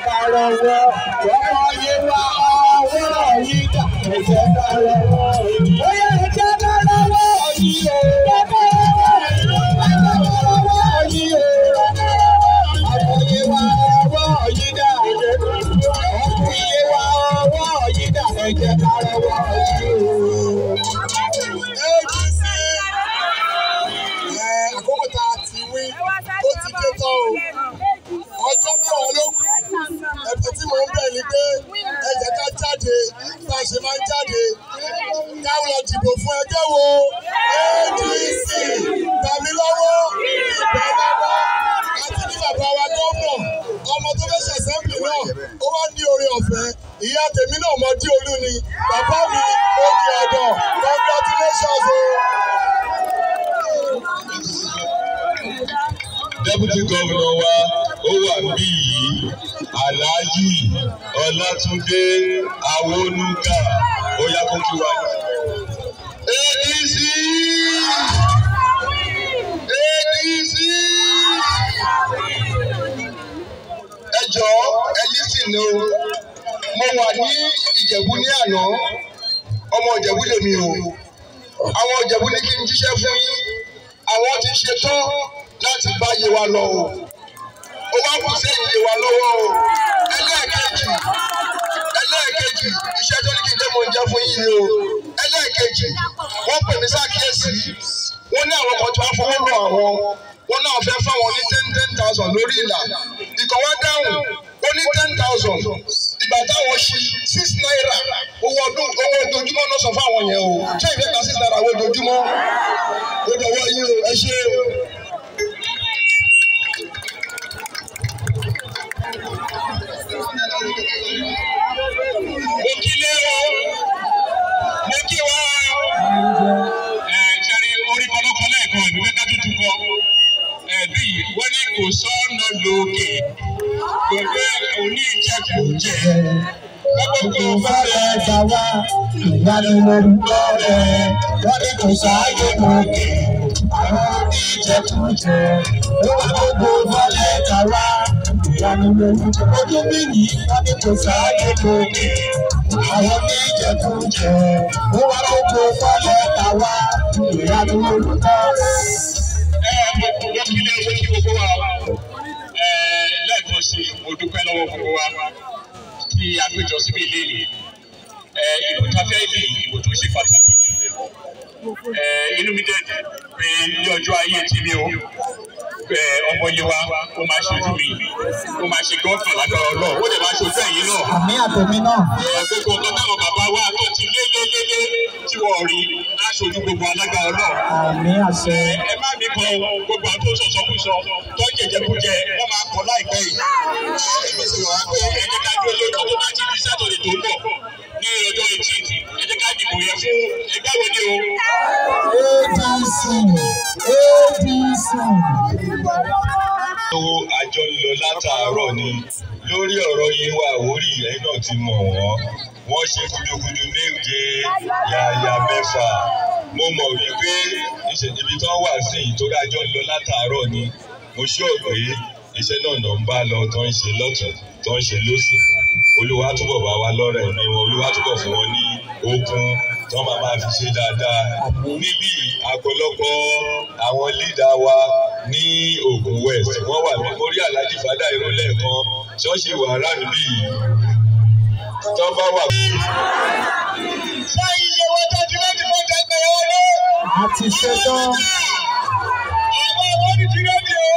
ká rọwọ́. Ọmọ Yewa ọwọ́ yìí dà, ẹ jẹ́ ká rọwọ́. Ó yá, ẹ jẹ́ ká rọwọ́ yìí o. Ẹ jẹ́ ká rọwọ́ yìí o. Ọmọ Yewa ọwọ́ yìí dà, ọmọ Yewa ọwọ́ yìí dà, ẹ jẹ́ ká rọwọ́ yìí o. ADC, àkókò tá a ti wí ó ti dé tán o. Ọjọ́ mẹ́wàá ló kù. Ẹ̀bẹ̀ tí mò ń bẹ̀ ni pé ẹ jẹ́ ká jáde bá a ṣe máa ń jáde, ká lọ dìbò fún ẹgbẹ́ wo? ADC. Tàbí lọ́wọ́ ìbẹ̀ lọ́wọ́ àti ní bàbá wa gómìnà, ọmọ tó fẹ́ ṣe assembly náà, ó wá ní oore ọ̀fẹ́. Ìyá tèmi náà mọ dí olú ni bàbá mi òkè ọ̀dọ̀. Congratulations o. Deputy governor wa ó wà níbí yìí, Alhaji Ọlátúndé Awónúgà, ó yá kó kí wa. ADC, ADC, ẹ jọ̀ọ́, ẹ lísìn o. Mo wà ní Ìjẹ̀bú ní àná. Ọmọ Ìjẹ̀bú lèmi o. Àwọn Ìjẹ̀bú ní kí n jíṣẹ́ fún yín. Àwọn ti ṣetán láti bá Yewa lọ o. Ó wá kù sẹ́yìn Yewa lọ́wọ́ o. Ẹlẹ́ẹ̀kejì, iṣẹ́ tó ní kí n jẹ́ mo ń jẹ́ fún yín o. Ẹlẹ́ẹ̀kejì, wọ́n pè mí sákìyèsí. Wọ́n ní àwọn kan tó wá fowó lọ àwọn, wọ́n náà fẹ́ fáwọn ní 10,000 lórí ìlà. Ìkọ̀ wá dáhùn, ó ní 10,000. Ìgbà táwọn ṣí, ₦6 owó ọdún, owó ojoojúmọ́ náà sọ fáwọn yẹn o. Ṣé ìfẹ́ gba ₦6 owó ojoojúmọ́? Ó dọ̀wọ́ yín o, ẹ ṣé o. Mo kí lé o, mo kí wa. Ẹ ṣẹ́rí orí kọlọ́kọ lẹ́ẹ̀kan, ìlú mẹ́ta tuntun kọ. Ẹbí wọ́n ní kò sọ́nà lókè, gbogbo oníjẹkújẹ Gbogbo fẹ́rẹ̀ ta wá, ìyanu lórúkọ rẹ̀. Wọ́n ní kò sáàyè lókè, àwọn oníjẹkújẹ. Ó wá gbogbo fẹ́rẹ̀ ta wá, ìyanu lórúkọ. Ojú mi yìí, wọ́n ní kò sáàyè lókè, àwọn oníjẹkújẹ. Ó wá gbogbo fẹ́rẹ̀ ta wá, ìyanu lórúkọ rẹ̀. Ẹ mo kí lé, mo kí gbogbo wa. Ẹ lẹ́ẹ̀kan sí, mo dúpẹ́ lọ́wọ́ gbogbo wa tí a péjọ síbí lénìí. Ẹ ìbò tá a fẹ́ lè, ìbò tó ṣe pàtàkì. Ẹ inú mi dẹ̀ dùn pé ní ọjọ́ ayé tèmi o, ẹ ọmọ Yewa ó máa ṣojú mi, ó máa ṣe gọ́ọ̀fà lágbára Ọlọ́run, ó dẹ̀ máa ṣojú ẹ̀yin náà. Àmì àtẹ̀mí náà. Ẹ gbogbo nǹkan táwọn bàbá wa tó ti lé lé lé lé tí wọ́n rí, á ṣojú gbogbo alágbára Ọlọ́run. Àmì àṣẹ. Ẹ má mi kọ gbogbo àwọn tó sọ̀sọ́kúsọ, tó ń jẹjẹkújẹ, wọ́n máa kọ láìpẹ́ yìí. Èmi sì wá pé ẹ jẹ́ ká dúró lójú tó bá ti di Sátọ̀dẹ̀ tó ń bọ̀ ní ọjọ́ 18. Ẹ jẹ́ ká dìbò yẹn fún ẹgbẹ́ wo ni o? ADC, ADC. Owó àjọ ń lọ látàárọ̀ ni lórí ọ̀rọ̀ Yewa Àwórì. Ẹ̀yin náà ti mọ̀ wọ́n. Wọ́n ṣe gudugudu méje yàyà mẹ́fà. Mo mọ̀ wípé ibi tó wà sí ìtorí àjọ ń lọ látàárọ̀ ni. Mo ṣọ́ pé iṣẹ́ náà náà ń bá lọ, tó ń ṣe lọ́tún, tó ń ṣe lósì. Olúwa túbọ̀ bá wa lọ́rẹ̀ ẹ̀mí wọn, Olúwa túbọ̀ fún wọn ní okun tó máa máa fi ṣe dáadáa. Níbí àpọ̀lọpọ̀ àwọn lídà wa ní Ògùn West wọ́n wà ní orí Alhaji Fada Ìrọ̀lẹ́ kan ṣọ́ọ̀ṣì wà rán bí tó bá wà. Ṣé iye wọn tó ti lẹ́nu fún ọjà ìgbẹ̀rẹ̀ wọlé? A ti ṣetán. Àwọn àwọn ní ti rẹ́dí o.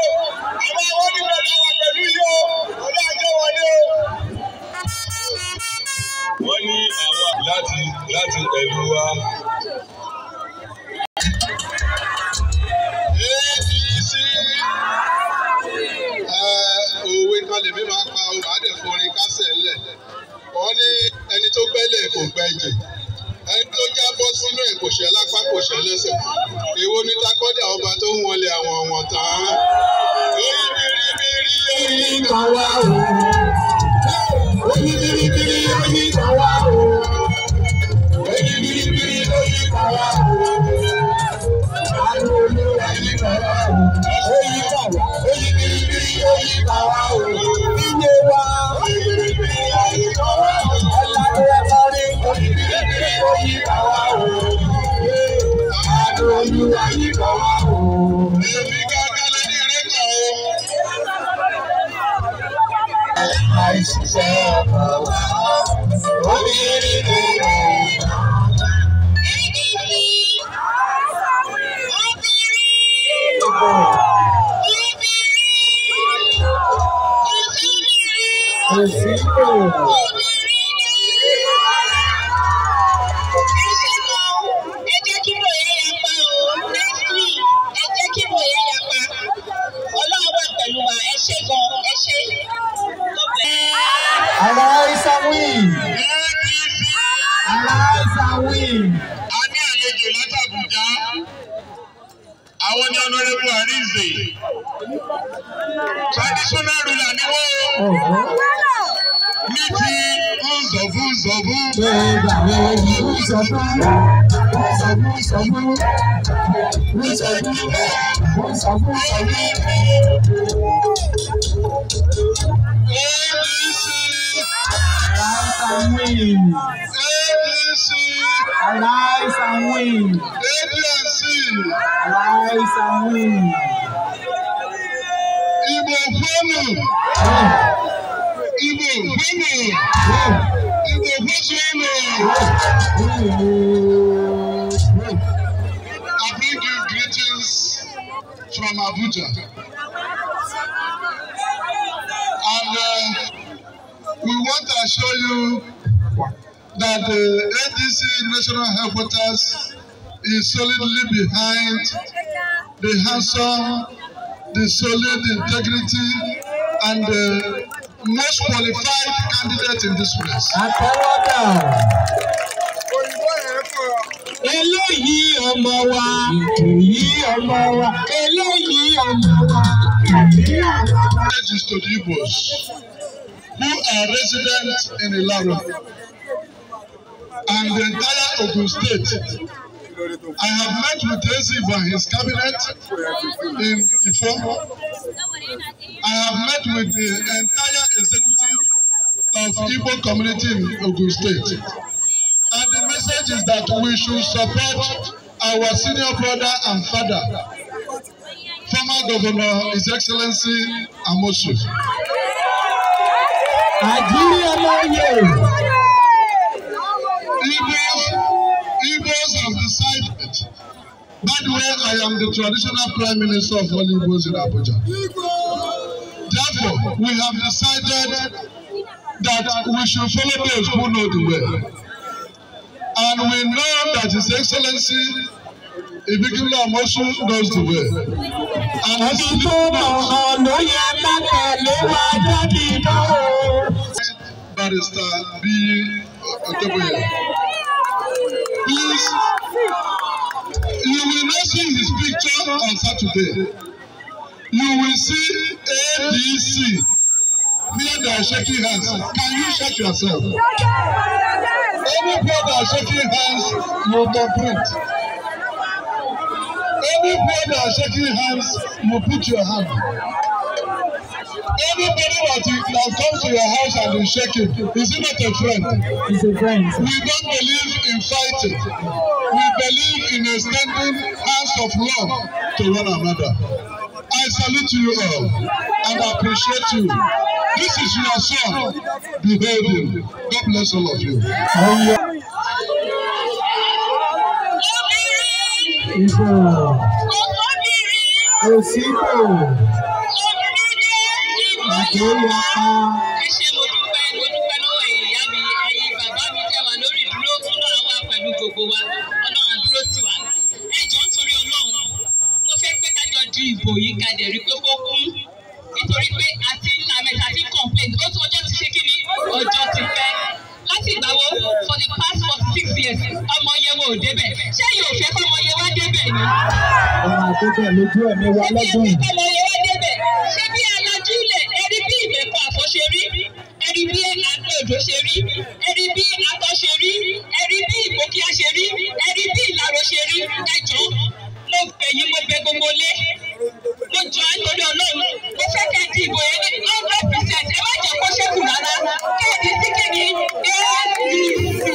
Àwọn àwọn ní pẹ̀lú wà pẹ̀lú yìí o. Ọlọ́ àjọ wọlé o. Wọ́n ní àwọn láti pẹ̀lú wa. ADC, òwe kan lèmi máa pa o, màá dẹ̀ forin kásẹ̀ ńlẹ̀. Wọ́n ní ẹni tó gbẹ́lẹ̀ kò gbẹ́jẹ̀, ẹni tó jábọ́ sínú ẹ̀ kò ṣẹ́ lápá, kò ṣẹ́ lẹ́sẹ̀. Èwo ni takọ́dà ọba tó ń wọlé àwọn ọ̀wọ̀n tán? Oyin biribiri oyin kan wá o. Oyin biribiri oyin kan wá o. Oyin biribiri oyin kan wá o. Àánú Olúwa yí kan wá o. Oyin kan wá. Oyin biribiri oyin kan wá o. Iye wa. Àìṣiṣẹ́ ọmọ wa. Obìnrin rere. Òsínbò. Arise and win. Arise and win. A ní àlejò láti Àbújá. Àwọn ni Honourable Arinze. Traditional ruler ni wọ́n o. Ní ti nzọ̀bú nzọ̀bú. ADC. Arise and win. ADC. Arise and win. ADC. Arise and win. Igbo kwenu. Igbo kwenu. Igbo kwezuonu. I bring you greetings from Abuja. And we want to assure you that the ADC National Headquarters is solidly behind the handsome, the solid integrity, and the most qualified candidate in this place. Àtẹwọ́dà. Eléyìí ọmọ wa, èyí ọmọ wa, eléyìí ọmọ wa, èyí ọmọ wa. Message to the Igbos who are resident in Ilaro and the entire Ogun State. I have met with Ezigbo and his cabinet in Ifo. I have met with the entire executive of Igbo community in Ogun State. And the message is that we should support our senior brother and father, former governor, His Excellency Amosu. Àjírí ọmọ yè. Igbos have decided. By the way, I am the traditional prime minister of all Igbos in Abuja. Therefore, we have decided that we should follow those who know the way. And we know that His Excellency Ibikunle Amosu knows the way. And Ẹni tó mọ̀ ọ̀nà yẹ ká tẹ̀lé wa jáde náà o. Barrister B. Otoboye. Please, you will not see his picture on Saturday. You will see ADC where they are shaking hands. Can you shake yourself? Any that are shaking hands, you can print. Any that are shaking hands, you put your hand. Anybody that comes to your house and is shaking, is he not a friend? He's a friend. We don't believe in fighting. We believe in extending hands of love to one another. I salute you all and appreciate you. This is your son. Behave him. God bless all of you. Ìbò. Òsínbò. Àtòyapa. Ẹ ṣé, mo dúpẹ́, mo dúpẹ́ lọ́wọ́ ẹ̀yin ìyá mi, ẹ̀yin bàbá mi tẹ́ wà lórí ìdúró. Ọlọ́run wà pẹ̀lú gbogbo wa, Ọlọ́run á dúró tì wá. Ẹ jọ̀ọ́, nítorí Ọlọ́run, mo fẹ́ pé ká jọ di ìbò yìí, ká dẹ̀ rí pé kó kún, nítorí pé àti ńlá mẹ́ta ti complain ó tún ọjọ́ ti ṣe kí ni, ọjọ́ ti pẹ́. Láti ìgbà wo? For the past 46 years, ọmọ Yewa ò débẹ̀. Ṣé yóò fẹ́ kọ́mọ Yewa débẹ̀ ni? Ọmọ àtẹ́tẹ̀ lójú ẹ̀mí wa lọ́dún yìí. Ọmọ Yewa débẹ̀. Ṣé bí alájúlẹ̀ ẹ rí bí ìmẹ̀kọ àfọ̀ ṣe rí, ẹ rí bí àgbẹ̀ odò ṣe rí, ẹ rí bí atọ́ ṣe rí, ẹ rí bí ìgbókíá ṣe rí, ẹ rí bí ìlàró ṣe rí? Ẹ jọ̀ọ́, mo bẹ̀ yín, mo bẹ̀ gbogbo lé, mo jọ ẹ́ torí Ọlọ́run, mo fẹ́ kẹ́ di ìbò yẹn ní 100%. Ẹ má jẹ́ kó ṣẹ́kù rárá. Kéèdì sí kíni? ADC.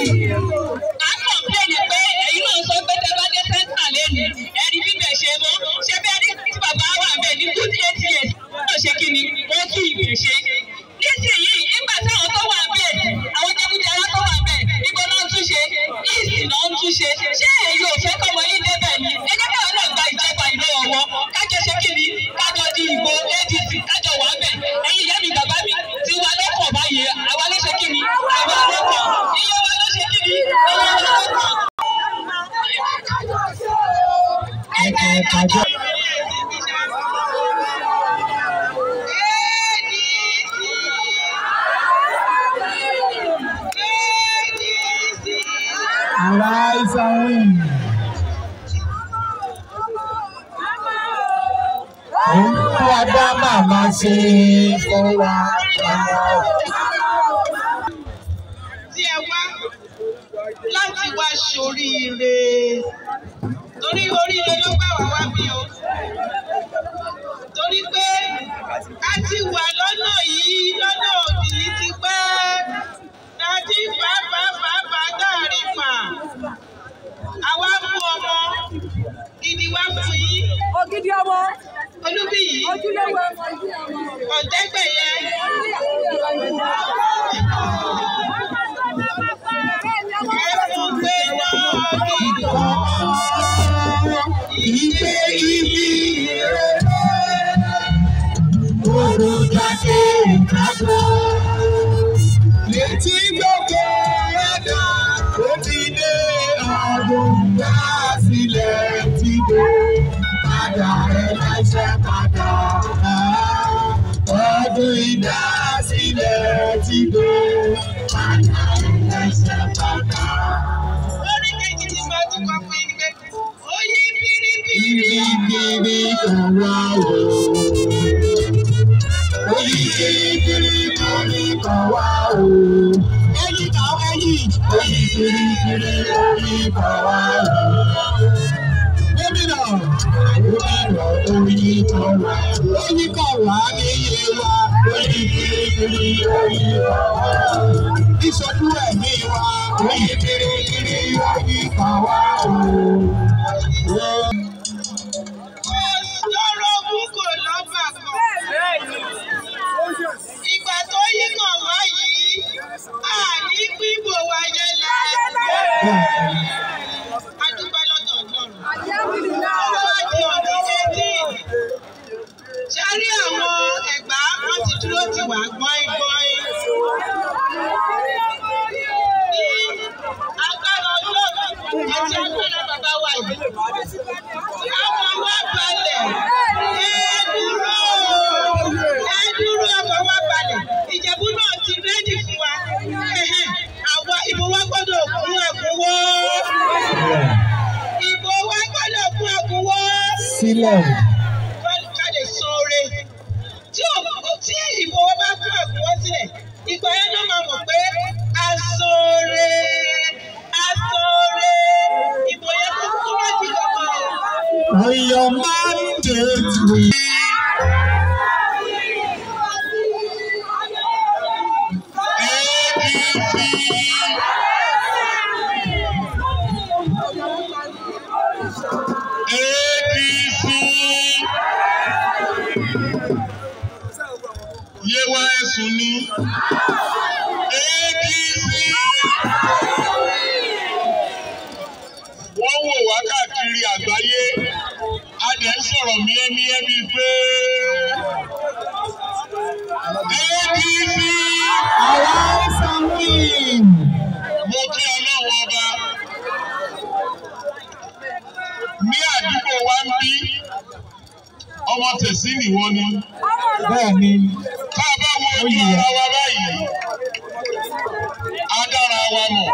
À ń kọ̀ǹpléènì pé ẹ̀yin náà sọ pé tẹ́ bá dé sẹ́ńtà lẹ́nu, ẹ̀rí bíbẹ̀ ṣe mọ́. Ṣé bí ẹni tí bàbá wà bẹ́ẹ̀ ní good 8 years náà ṣe kí ni, wọ́n tún ibẹ̀ ṣe. Nísìnyí Arise and win. Olúwa dá màmá ṣe fún wa. Tí ẹ wá láti wá ṣoríire, torí oríire ló gbà wá wá bí o, torí pé a ti wà lọ́nà yìí, lọ́nà òdì yìí ti pẹ́, láti fà fà fà fà dáàrin fà, àwa mú ọmọ gidi wá fún yín. Ògidì ọmọ. Olúbíyì. Ojúlówó. Ọ̀tẹ́gbẹ̀yẹ. Ẹ̀fún gbé náà kíkọ́. Ìgbé ibi rere. Odò jáde ìdájọ́. Létí gbogbo ẹ̀dá ó ti dé ọdún dá sílẹ̀ ti dé. Padà ẹlẹ́ṣẹ̀ padà. Ọdún ìdásílẹ̀ ti dé. Padà ẹlẹ́ṣẹ̀ padà. Lórí kejì tí màá tún kọ fún yín ni pé ó yí bíríbírí. Bíríbírí kan wá o. Oyi bíríbírí kan wá o. Ẹyin kan ẹyin. Oyi bíríbírí oyi kan wá o. Gómìnà gómìnà oyi kan wá. Oyi kan wá níyé wa. Oyi bíríbírí oyi kan wá o. Ìṣojú ẹ̀mí wa. Oyi bíríbírí oyi kan wá o. Kò lórogún kò lọ́bà kan. Ìgbà tó yí kàn wá yìí, àní pípò wa yẹlẹ. A dúpẹ́ lọ́dọ̀ Ọlọ́run. Ó wá di ọdún 18. Ṣé rí àwọn Ẹ̀gbá wọ́n ti dúró tì wá gbọ́in-gbọ́in? Ní agbára Ọlọ́run àti agbára bàbá wa yìí, àwọn wa balẹ̀. Ẹ dúró, ẹ dúró, ọkọ̀ wa balẹ̀. Ìjẹ̀bú náà ti rẹ́dì fún wa. Ẹ̀hẹ̀n, àwa ìbò wa gbọ́dọ̀ kún ẹ̀kúnwó. Ìbò wa gbọ́dọ̀ kún ẹ̀kúnwó. Sílẹ̀. Ká lè san oore. Tí ìbò wa bá kún ẹ̀kúnwó sílẹ̀, ìgbà yẹn ló máa mọ̀ pé a san oore, a san oore. Ìbò yẹn kó kúrò ní kankan o. On your mandate we. APC. Yewa ẹ̀sùn ni. APC. Wọ́n wò wá káàkiri àgbáyé. A dẹ̀ ń sọ̀rọ̀ míẹ́míẹ́ bíi pé APC. Arise and win. Mo kí Ọlọ́run ọba. Ní àdúgbò wa ń bí, ọmọ tẹ̀sí nìwọ ni. Bẹ́ẹ̀ni. Tá a bá wo ojú ara wa báyìí, a dára wa mọ̀.